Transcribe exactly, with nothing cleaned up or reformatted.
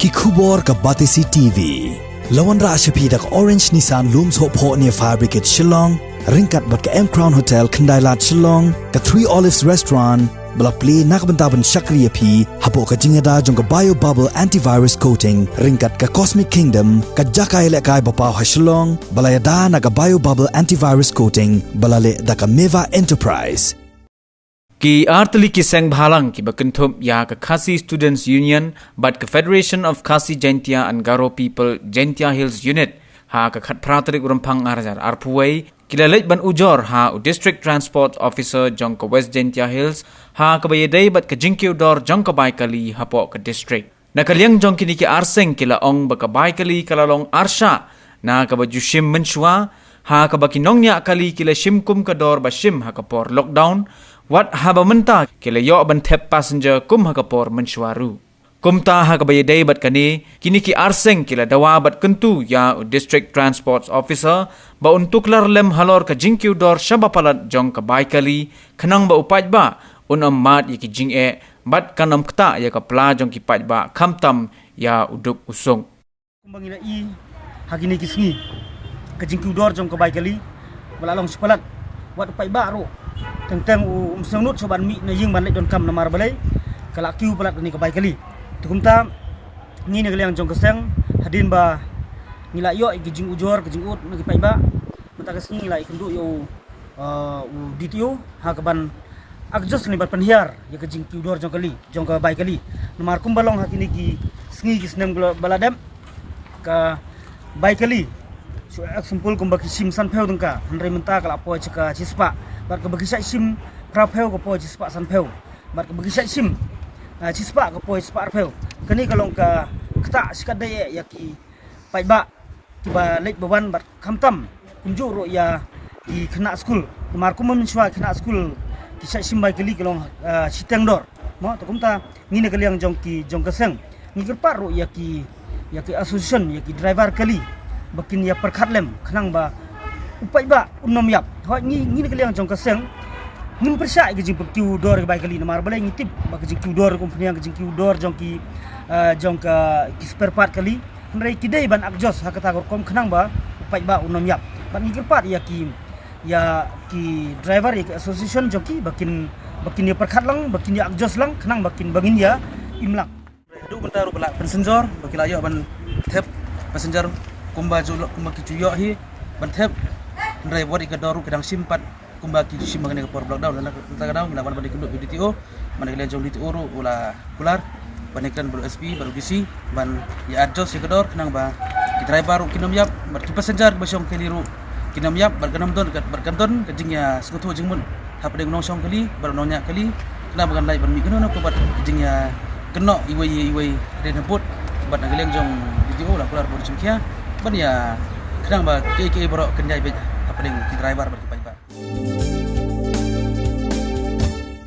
Ki khubor ka Batesi T V. La wanrah sha phi da ka Orange Nissan Lum Sohphoh near Fire Brigade Shillong, ryngkat bad ka M Crown Hotel Khyndailad Shillong, ka Three Olives Restaurant, ba la plie na ka bynta ban shakri ïa phi hapoh ka jingïada jong ka Bio Bubble Antivirus Coating, ryngkat ka Cosmic Kingdom, ka jaka ïalehkai ba paw ha Shillong, ba la ïada na ka Bio Bubble Antivirus Coating, ba la leh da ka Meva Enterprise. Ki artylli ki seng bhalang kiba kynthup ïa ka Khasi Students Union bad ka Federation of Khasi Jaintia and Garo People Jaintia Hills Unit, ha ka khatphra tarik u Rymphang arhajar arphew wei, ki la leit ban ujor ha u District Transport Officer jong ka West Jaintia Hills, ha kaba ïadei bad ka jingkiew dor jong ka bai kali hapoh ka district. Na ka liang jong kine ki arseng ki la ong ba ka bai kali ka la long arshah na kaba ju shim mynshuwa, ha kaba ki nongñiah kali ki la shim kum ka dor ba shim ha ka por lockdown, wat haba mynta ki la ïoh ban thep passenger kum ha ka por mynshuwa ruh. Kumta ha kaba ïadei bad kane, kine ki arseng ki la dawa bad kyntu ïa u District Transport Officer ba un tuklar lem halor ka jingkiew dor shaba palat jong ka bai kali, khnang ba u paidbah un ym mad ïa ki jingeh, bad kan ym ktah ïa ka pla jong ki paidbah khamtam ïa u duk u suk. Kumba ngi la i ha kine ki sngi, ka jingkiew dor jong ka bai kali ba la long shi palat, wat u paidbah ruh teng teng um sngewnud shuh ban mih na ïing ban leit donkam namar balei ka la kiew palat kane ka bai kali. Te kumta ngi na ka liang jong ka seng, hadien ba ngi la ïoh ïa ka jingujor ka jingud na ki paidbah, mynta ka sngi ngi la ïakynduh ïa u, uh, u D T O ha kaban adjust ne ban pynhiar ïa ka jingkiew dor jong kali, jong ka bai kali. Namar kumba long ha kine ki sngi ki snem ba la dep, ka bai kali, shu example kumba ki shim sanphew tyngka, hynrei mynta ka la poi sha ka shispah, bad kaba ki shait shim phraphew ka poi shispah sanphew, bad kaba ki shait shim, ah, shispah ka poi shispah arphew. Kane ka long ka ktah shikatdei ïa ki paidbah kiba leit ba wan bad khamtam kumjuh ruh ïa ki khynnah skul. Namar kumba mynshuwa ki khynnah skul ki shait shim bai kali ka long, ah, shiteng dor. Mo, te kumta ngi na ka liang jong ki, jong ka seng, ngi kyrpad ruh ïa ki, ïa ki association, ïa ki driver kali ba kin ïa pyrkhat lem khnang ba u paidbah un ym ïap. Hooid, ngi, ngi na ka liang jong ka seng ngim pyrshah ïa ka jingpynkiew dor ka bai kali namar balei ngi tip ba ka jingkiew dor ka company, ka jingkiew dor jong ki, ah, jong ka, ki spare part kali. Hynrei ki dei ban adjust ha kata ka rukom khnang ba u paidbah un ym ïap. Bad ngi kyrpad ïa ki, ïa ki driver, ïa ki association jong ki ba kin, ba kin ïa pyrkhat lang, ba kin ïa adjust lang khnang ba kin, ba ngin ïa im lang. Haduh mynta ruh ba la passenger ba ki la ïoh ban thep passenger kumba ju, kumba ki ju ïoh hi ban thep. Hynrei wat ïa ka dor ruh ki dang shim pat kumba ki shim ha kane ka por lockdown. Nangta ka daw ngi la wan ban ïakynduh ïa u D T O, ban ïa ka liang jong u D T O ruh u la kular ban ïakren bad u S P bad u D C ban ïa adjust ïa ka dor khnang ba ki driver ruh kin ym ïap bad ki passenger kiba shong kali ruh kin ym ïap, bad kan ym don ka, bad kan don ka jingïasngewthuh jingmut hapdeng u nongshong kali bad u nongñiah kali, khnang ba kan lait ban mih kano kano ka bad ka jingïakynnoh iwei ïa iwei hadien habud. Bad na ka liang jong u D T O la kular bad u shim khia ban ïa khnang ba kiei kiei baroh kan ïai beit hapdeng ki driver bad ki paidbah.